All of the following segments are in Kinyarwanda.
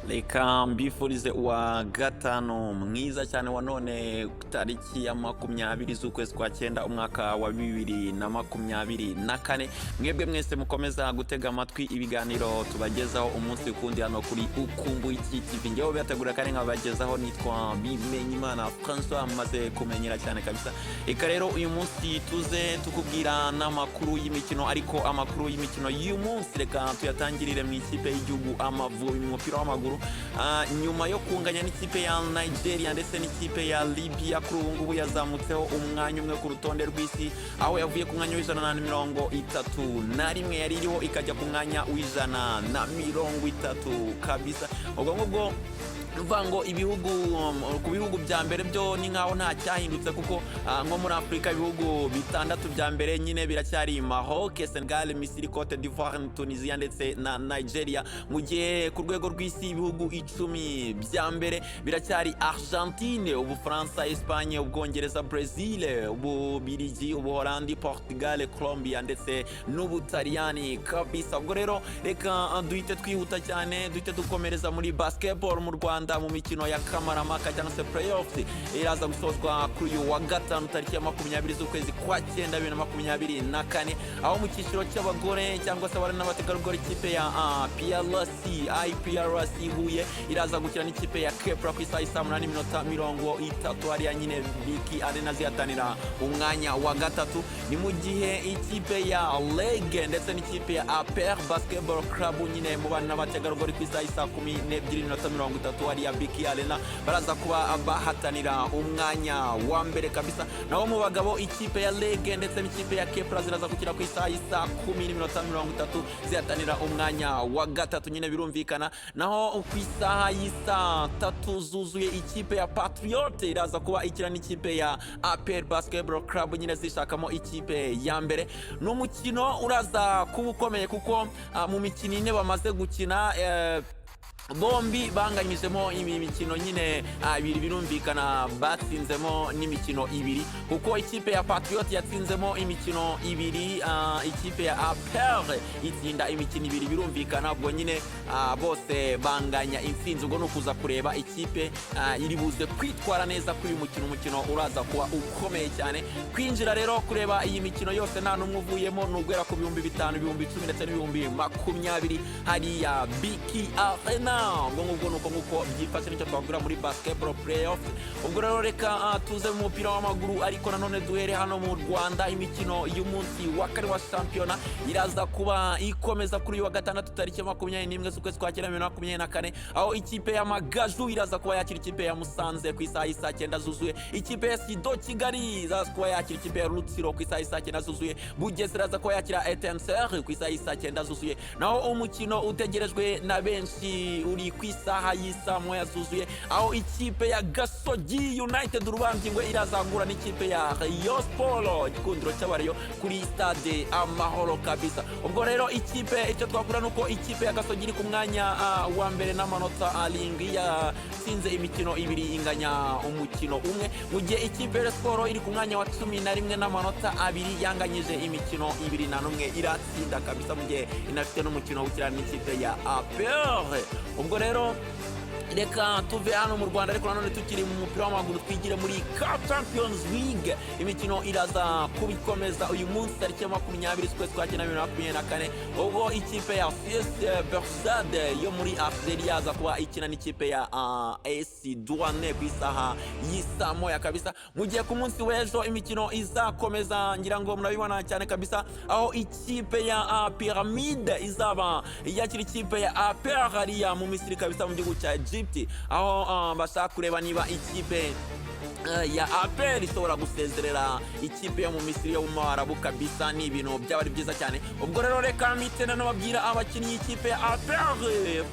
Reka mbifurize uwa gatanu mwiza cyane wa none, tariki ya 20 z'ukwezi kwa cyenda, umwaka wa 2024. Mwebwe mwese mukomeza gutega amatwi ibiganiro tubagezaho umunsi kundi hano kuri Ukumbuye Iki TV, ngewe biyategura kandi nkabagezaho nitwa Bimenyimana Francois, maze kumenyera cyane kabisa. Reka rero uyu munsi tuze tukubwira n'amakuru y'imikino, ariko amakuru y'imikino y'uyu munsi reka tuyatangirire mu ikipe y'igihugu Amavubi mu mupira w'amaguru. Nyuma yo kunganya n'ikipe ya Nigeria ndetse n'ikipe ya Libya, kuri ubu ngubu yazamutseho umwanya umwe ku rutonde rw'isi, aho yavuye ku mwanya wa 131 yari iriho, ikajya ku mwanya wa 130 kabisa. Ubwo ngubwo nuvuga ngo ibihugu ku bihugu bya mbere byo ni nkaho nta cyahindutse, kuko nko muri Afurika ibihugu bitandatu bya mbere nyine biracyari Maroc, Senegal, Misiri, Cote d'Ivoire, Tunisia ndetse na Nigeria, mu gihe ku rwego rw'isi ibihugu 10 bya mbere biracyari Argentine, Ubufaransa, Espagne, Ubwongereza, Brazil, Ububirigi, Ubuholandi, Portugal, Colombia ndetse n'Ubutaliyani kabisa. Ubwo rero reka duhite twihuta cyane, duhite dukomereza muri basketball mu Rwanda, mu mikino ya Kamaramaka cyangwa se playoffs iraza gusozwa kuri uyu wa gatanu, tariki ya 20 z'ukwezi kwa cyenda 2024, aho mu cyiciro cy'abagore cyangwa se abari n'abategarugori, ikipe ya PRC IPRC Huye iraza gukina n'ikipe ya Kepler ku isaha y'isaa 8:30 hariya nyine BK Arena, zihatanira umwanya wa gatatu. Ni mu gihe ikipe ya REG ndetse n'ikipe ya APR Basketball Club nyine mu bana n'abategarugori, ku isaha y'isaa 12:30 hariya BK Arena, baraza kuba bahatanira umwanya wa mbere kabisa. Naho mu bagabo, ikipe ya REG ndetse n'ikipe ya Kepler ziraza gukina ku isaha y'isaa 10:30, zihatanira umwanya wa gatatu nyine, birumvikana. Naho ku isaha y'isaa 3 zuzuye, ikipe ya Patriot iraza kuba ikina n'ikipe ya APR Basketball Club, nyine zishakamo ikipe ya mbere. Ni umukino uraza kuba ukomeye, kuko mu mikino ine bamaze gukina, bombi banganyijemo imikino nyine ibiri, birumvikana batsinzemo n'imikino ibiri, kuko ikipe ya Patriot yatsinzemo imikino ibiri, ikipe ya APR itsinda imikino ibiri, birumvikana ubwo nyine bose banganya intsinzi. Ubwo ni ukuza kureba ikipe iri buze kwitwara neza kuri uyu mukino. Umukino uraza kuba ukomeye cyane. Kwinjira rero kureba iyi mikino yose nta n'umwe uvuyemo ni uguhera ku 5000, 10,000 ndetse n'20,000 hariya BK Arena. Ubwo ngubwo ni uko nguko byifashe, nicyo twagura muri basketball playoff. Ubwo rero reka tuze mu mupira w'amaguru, ariko nanone duhere hano mu Rwanda. Imikino y'umunsi wa kane wa shampiyona iraza kuba ikomeza kuri uyu wa gatandatu, tariki 21 z'ukwezi kwa cyenda 2024, aho ikipe ya Magaju iraza kuba yakira ikipe ya Musanze ku isaha y'isaa 9 zuzuye. Ikipe ya AS Kigali iraza kuba yakira ikipe ya Rutsiro ku isaha y'isaa 9 zuzuye. Bugesera iraza kuba yakira Etincelle ku isaha y'isaa 9 zuzuye. Naho umukino utegerejwe na benshi uri ku isaha y'isaa 1 zuzuye, aho ikipe ya Gasogi United, Urubambyingwe, irazangura n'ikipe ya Rayon Sport, igikundiro cy'Abarayon, kuri Stade Amahoro kabisa. Ubwo rero ikipe, icyo twakura ni uko ikipe ya Gasogi iri ku mwanya wa mbere n'amanota 7, yatsinze imikino ibiri, inganya umukino umwe, mu gihe ikipe ya Sport iri ku mwanya wa 11 n'amanota 2, yanganyije imikino ibiri, nta n'umwe iratsinda kabisa, mu gihe inafite n'umukino w'ukirana n'ikipe ya APR. Ubwo rero reka tuve hano mu Rwanda, ariko nanone tukiri mu mupira w'amaguru, twigire muri CAF Champions League. Imikino iraza kubikomeza uyu munsi, tariki ya 20 z'ukwezi kwa cyenda 2024, ubwo ikipe ya CS Belouizdad yo muri Algeria yaza kuba ikina n'ikipe ya AS Douane ku isaha y'isaa 1 kabisa, mu gihe ku munsi w'ejo imikino izakomeza, ngira ngo murabibona cyane kabisa, aho ikipe ya Pyramide izaba yakira ikipe ya APR hariya mu Misiri kabisa, mu gihugu cya Egypt, aho bashaka kureba niba ikipe ya APR ishobora gusezerera ikipe yo mu Misiri, yo mu Marabu kabisa. Ni ibintu byaba ari byiza cyane. Ubwo rero reka mpite nanababwira abakinnyi ikipe ya APR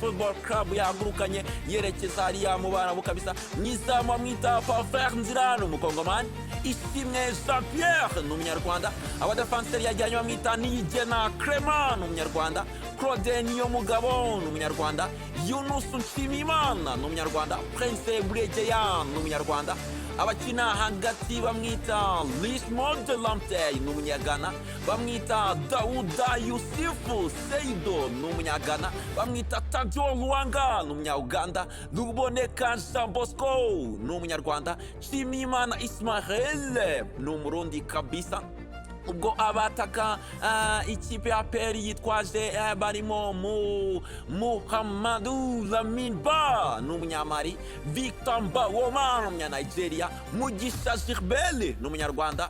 Football Club yahagurukanye yerekeza hariya mu Barabu kabisa. Mwizamu bamwita Parfait Nzira, ni Umukongomani. Ishimwe Jean Pierre ni Umunyarwanda. Abadefanseri yajyanye bamwita Niyigena Clement, ni Umunyarwanda. Claude Niyomugabo ni Umunyarwanda, Yunus Nshimiyimana ni Umunyarwanda, Prince Buregeya ni Umunyarwanda. Abakina hagati bamwita Richmond Lamptey, ni Umunyagana, bamwita Dauda Yusifu Seido, ni Umunyagana, bamwita Tadio Luanga, ni Umunyauganda, Ruboneka Jean Bosco ni Umunyarwanda, Nshimiyimana Ismael ni Umurundi kabisa. Ubwo abataka ikipe ya APR yitwaje barimo mu Muhammadu Lamin Ba, ni Umunyamari, Victor Mbaoma ni Umunyanigeria, Mugisha Gilbert ni Umunyarwanda,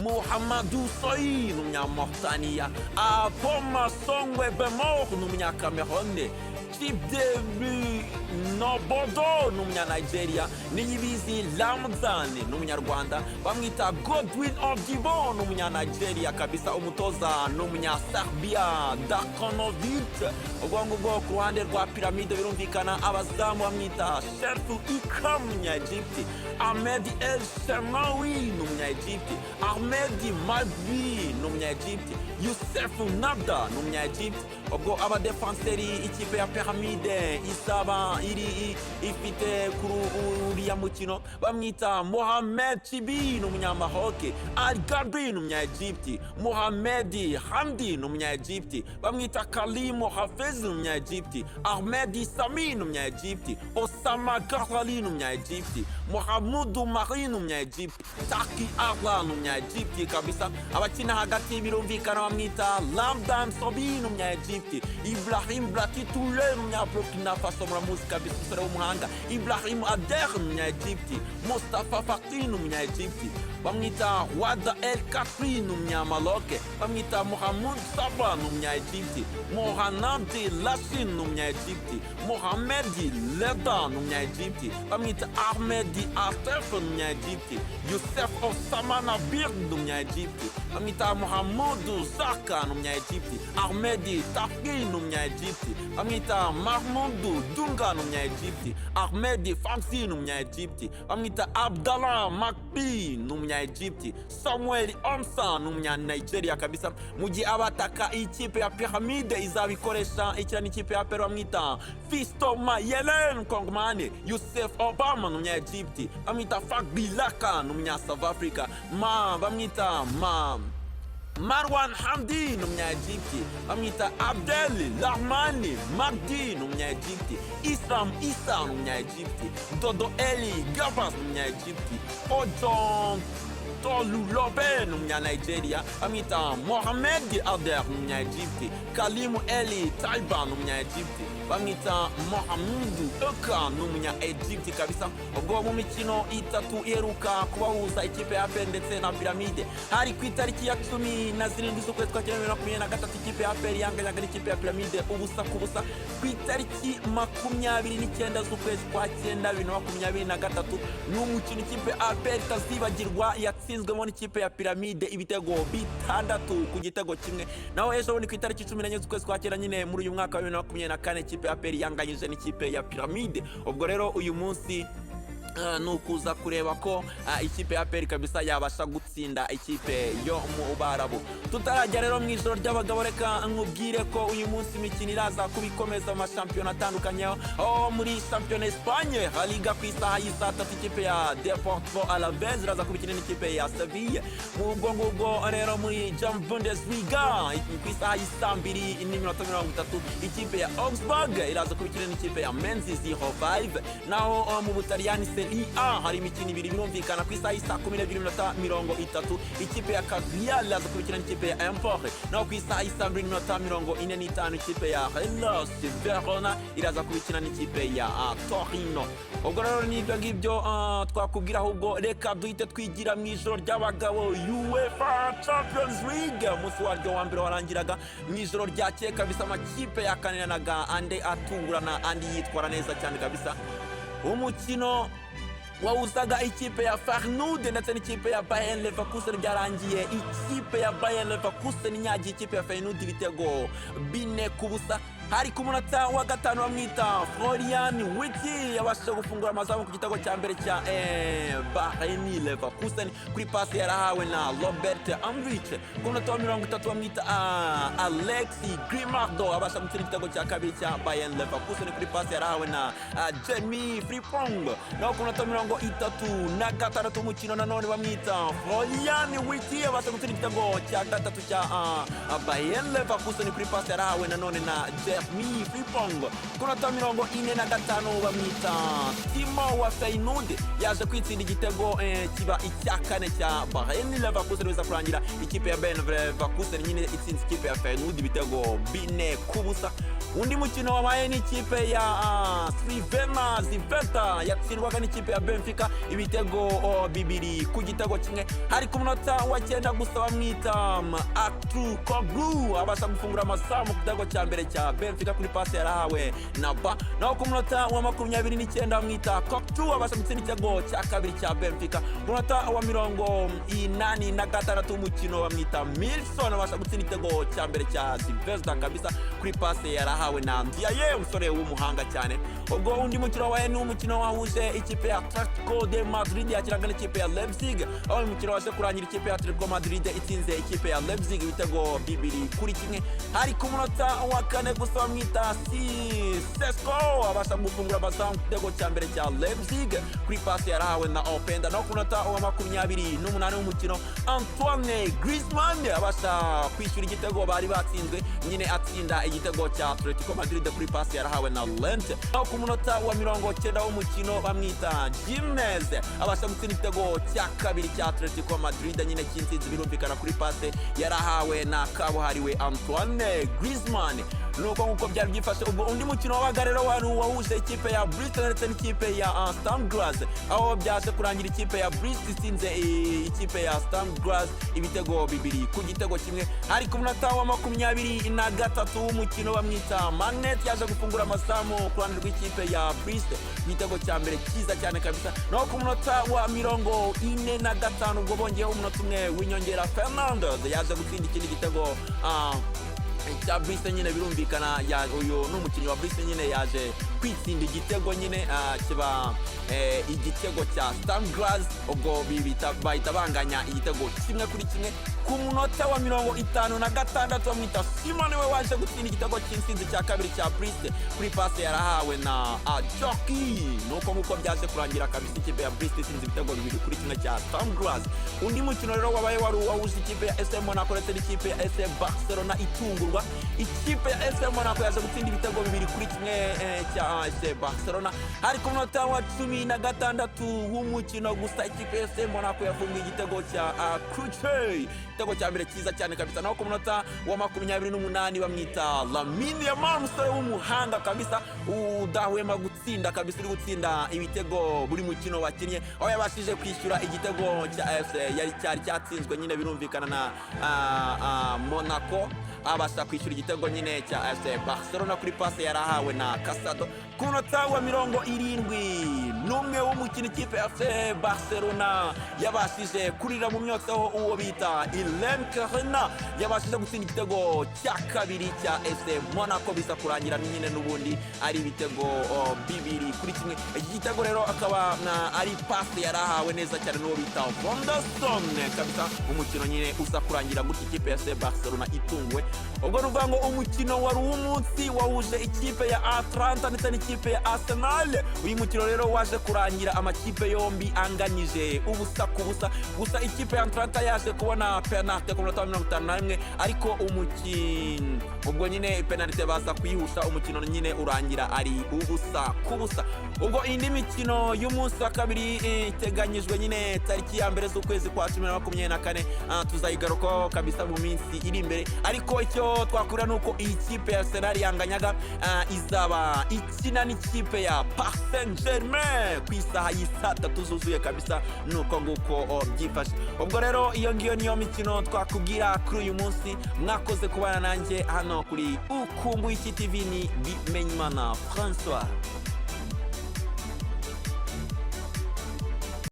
Muhammadu Soyi ni Umunyamauritania, Apoma Songwe Bemor ni Umunyakamerone, Chibdebi Nobodo ni Umunyanigeria, Niyibizi Ramzani ni Umunyarwanda, bamwita Godwin Odibo ni Umunyanigeria kabisa. Umutoza ni Umunyaserbia Darkonovic. Ubwo ngubwo ku ruhande rwa Piramide birumvikana abazamu bamwita Sherfu Ikram, Umunyaegypti, Ahmed El Shemawi ni Umunyaegypti, Ahmed Mabi ni Umunyaegypti, Youssef Nabda ni Umunyaegypti. Ubwo abadefanseri ikipe ya Piramide isaba iri ifite kuri uriya mukino bamwita Mohamed Chibi, ni Umunyamaroke, Al Gabi ni Umunyaegypti, Mohamed Hamdi ni Umunyaegypti, bamwita Kalimu Hafez, ni Umunyaegypti, Ahmed Sami ni Umunyaegypti, Osama Ghazali ni Umunyaegypti, Mohamudu Mari ni Umunyaegypti, Taki Arla ni Umunyaegypti kabisa. Abakina hagati birumvikana bamwita Lamdan Sobi, ni Umunyaegypti, Ibrahim Blatitoule ni Umunyaburkina Faso, muramuzi kabisa, umusore w'umuhanga, Ibrahim Ader ni Umunyaegypti, Mustafa Fakri ni Umunyaegypti, bamwita Wada El Kafri, ni Umunyamaloke, bamwita Mohamud Saba, ni Umunyaegypti, Mohanadi Lashin ni Umunyaegypti, Mohamedi Leda ni Umunyaegypti, bamwita Ahmedi Atef, ni Umunyaegypti, Youssef Osama Nabir ni Umunyaegypti, bamwita Mohamudu Zaka, ni Umunyaegypti, Ahmedi Tafki ni Umunyaegypti, bamwita Mahmudu Dunga, ni Umunyaegypti, Ahmedi Famsi ni Umunyaegypti, bamwita Abdallah Makbi, ni Umunyaegypti, Samuel Omsa ni Umunyanigeria kabisa. Mu gihe abataka ikipe ya Piramide izabikoresha ikina n'ikipe ya APR bamwita Fisto Mayele, Kongomani, Youssef Obama ni Umunyaegypti, bamwita Fagbilaka, ni Umunya South Africa, ma bamwita ma Marwan Hamdi ni Umunyaegypti, bamwita Abdel Rahmani Magdi, ni Umunyaegypti, Islam Isa ni Umunyaegypti, Dodo Eli Gabas ni Umunyaegypti, Ojon Tolulobe ni Umunyanigeria, bamwita Mohamed Ader, ni Umunyaegypti, Kalimu Eli Taiba ni Umunyaegypti, bamwita Mohamudu Eka, ni Umunyaegypti kabisa. Ubwo mu mikino itatu iheruka kubahuza ikipe ya APR ndetse na Piramide, hari ku itariki ya 17 z'ukwezi kwa cyenda 2023, ikipe ya APR yanganyaga n'ikipe ya Piramide 0-0. Ku itariki 29 z'ukwezi kwa cyenda 2023, ni umukino ikipe ya APR itazibagirwa, yatsinzwemo n'ikipe ya Piramide ibitego 6-1. Naho ejo bundi ku itariki 14 z'ukwezi kwa cyenda nyine muri uyu mwaka wa 2024, ikipe ya APR yanganyije n'ikipe ya Piramide. Ubwo rero uyu munsi ni ukuza kureba ko ikipe ya APR kabisa yabasha gutsinda ikipe yo mu Barabu. Tutarajya rero mu ijoro ry'abagabo, reka nkubwire ko uyu munsi imikino iraza kuba ikomeza mu mashampiyona atandukanye. Oh, muri shampiyona Espagne La Liga, ku isaha y'isaa tatu ikipe ya Deportivo Alaves iraza kuba ikina n'ikipe ya Seville. Mu ubwo ngubwo rero muri German Bundesliga, ku isaha y'isaa 2:30, ikipe ya Augsburg iraza kuba ikina n'ikipe ya Mainz 05. Naho mu Butaliyani Serie A hari imikino ibiri birumvikana. Ku isaha y'isaa 12:30, ikipe ya Cagliari iraza kuba ikina n'ikipe ya Empoli. Naho ku isaha y'isaa 2:45, ikipe ya Hellas Verona iraza kuba ikina n'ikipe ya Torino. Ubwo rero n'ibyo ngibyo twakubwira. Ahubwo reka duhite twigira mu ijoro ry'abagabo, UEFA Champions League. Umunsi waryo wa mbere warangiraga mu ijoro ryakeye kabisa. Amakipe yakaniranaga, andi atungurana, andi yitwara neza cyane kabisa. Umukino wahuzaga ikipe ya Feyenoord ndetse n'ikipe ya Bayern Leverkusen byarangiye ikipe ya Bayern Leverkusen inyagiye ikipe ya Feyenoord ibitego 4-0. Hari ku munota wa 5, bamwita Florian Wirtz yabashije gufungura amazamu ku gitego cya mbere cya Bayer Leverkusen kuri pasi yarahawe na Robert Andrich. Ku munota wa 30, bamwita Alex Grimaldo abasha gutsinda igitego cya kabiri cya Bayer Leverkusen kuri pasi yarahawe na Jeremy Frimpong. Naho ku munota wa 36 umukino, nanone bamwita Florian Wirtz abasha gutsinda igitego cya gatatu cya Bayer Leverkusen kuri pasi yarahawe nanone na Jeremy Frimpong. Ku munota wa 45, bamwita Timo wa Feyenoord yaje kwitsinda igitego kiba icya kane cya Bayer Leverkusen. Biza kurangira ikipe ya Bayer Leverkusen nyine itsinze ikipe ya Feyenoord ibitego 4-0. Undi mukino wabaye n'ikipe ya Crvena Zvezda yatsindwaga n'ikipe ya Benfica ibitego 2-1. Hari ku munota wa 9 gusa, bamwita Aktürkoğlu abasha gufungura amazamu ku gitego cya mbere cya Benfica kuri pasi yarahawe na Ba. Naho ku munota wa 29, bamwita Kokcu abasha gutsinda igitego cya kabiri cya Benfica. Ku munota wa 86 w'umukino, bamwita Milson abasha gutsinda igitego cya mbere cya Zvezda kabisa kuri pasi yarahawe na Ndiaye, umusore w'umuhanga cyane. Ubwo undi mukino wabaye ni umukino wahuje ikipe ya Atletico de Madrid yakinaga n'ikipe ya Leipzig, aho uyu mukino waje kurangira ikipe ya Atletico Madrid itsinze ikipe ya Leipzig ibitego 2-1. Hari ku munota wa 4 gusa, bamwita Sesko abasha gufungura amazamu ku gitego cya mbere cya Leipzig kuri pasi yarahawe na Openda. Naho ku munota wa 28 w'umukino, Antoine Griezmann abasha kwishyura igitego bari batsinzwe, nyine atsinda igitego cya Atletico Madrid kuri pasi yarahawe na Lent. Naho ku munota wa 90 w'umukino, bamwita Gimenez abasha gutsinda igitego cya kabiri cya Atletico Madrid nyine cy'intsinzi, birumvikana kuri pase yarahawe na kabuhariwe Antoine Griezmann. Nuko nk'uko byari byifashe. Ubwo undi mukino wabaga rero wari wahuje ikipe ya Brest ndetse n'ikipe ya Sturm Graz, aho byaje kurangira ikipe ya Brest itsinze ikipe ya Sturm Graz ibitego 2-1. Hari ku munota wa 23 w'umukino, bamwita Magnet yaje gufungura amazamu ku ruhande rw'ikipe ya Brest, igitego cya mbere cyiza cyane kabisa. Naho ku munota wa 45, ubwo bongeyeho umunota umwe w'inyongera, Fernandez yaje gutsinda ikindi gitego cya Brest nyine birumvikana. Uyu ni umukinnyi wa Brest nyine yaje kwitsinda igitego nyine kiba igitego cya Sturm Graz. Ubwo bahita banganya igitego 1-1. Ku munota wa 56, bamwita Simon we waje gutsinda igitego cy'intsinzi cya kabiri cya Brest kuri pase yarahawe na Joki. Nuko nk'uko byaje kurangira kabisa, ikipe ya Brest itsinze ibitego 2-1 cya Sturm Graz. Undi mukino rero wabaye wari uwahuje ikipe ya SM Monaco ndetse n'ikipe ya FC Barcelona itungurwa. Ikipe ya SM Monaco yaje gutsinda ibitego 2-1 cya FC Barcelona. Hari ku munota wa 16 w'umukino gusa, ikipe ya SM Monaco yafunguye igitego cya Kruche, igitego cya mbere cyiza cyane kabisa. Naho ku munota wa 28, bamwita Lamine Yamal, umusore w'umuhanga kabisa udahwema gutsinda kabisa, uri gutsinda ibitego buri mukino wakinnye, aho yabashije kwishyura igitego cya FC yari cyari cyatsinzwe nyine birumvikana na Monaco. Abasha kwishyura igitego nyine cya FC Barcelona kuri pase yarahawe na Casado. Ku munota wa 71 w'umukino, ikipe ya FC Barcelona yabashije kurira mu myotsi, aho uwo bita Ilen Kerena yabashije gutsinda igitego cya kabiri cya FC Monaco, biza kurangira nyine n'ubundi ari ibitego 2-1. Iki gitego rero akaba ari pase yarahawe neza cyane n'uwo bita Vonderson kabisa. Umukino nyine uza kurangira gutya, ikipe ya FC Barcelona itunguwe. Ubwo ni ukuvuga ngo umukino wari uw'umunsi wahuje ikipe ya Atlanta ndetse n'ikipe ya Arsenal. Uyu mukino rero waje kurangira amakipe yombi anganyije 0-0. Gusa ikipe ya Atlanta yaje kubona penalty ku munota wa 51, ariko umukino ubwo nyine penalty baza kuyihusha, umukino nyine urangira ari 0-0. Ubwo indi mikino y'umunsi wa kabiri iteganyijwe nyine tariki ya 1 z'ukwezi kwa 10 na 24, tuzayigarukaho kabisa mu minsi iri imbere. Ariko icyo twakura ni uko iyi kipe ya Arsenal yanganyaga izaba ikina n'ikipe ya Paris Saint-Germain ku isaha y'isaa 3 zuzuye kabisa. Nuko nguko byifashe. Ubwo rero iyo ngiyo niyo mikino twakubwira kuri uyu munsi. Mwakoze kubana nanjye hano kuri Ukumbuye Iki TV. Ni Bimenyimana Francois.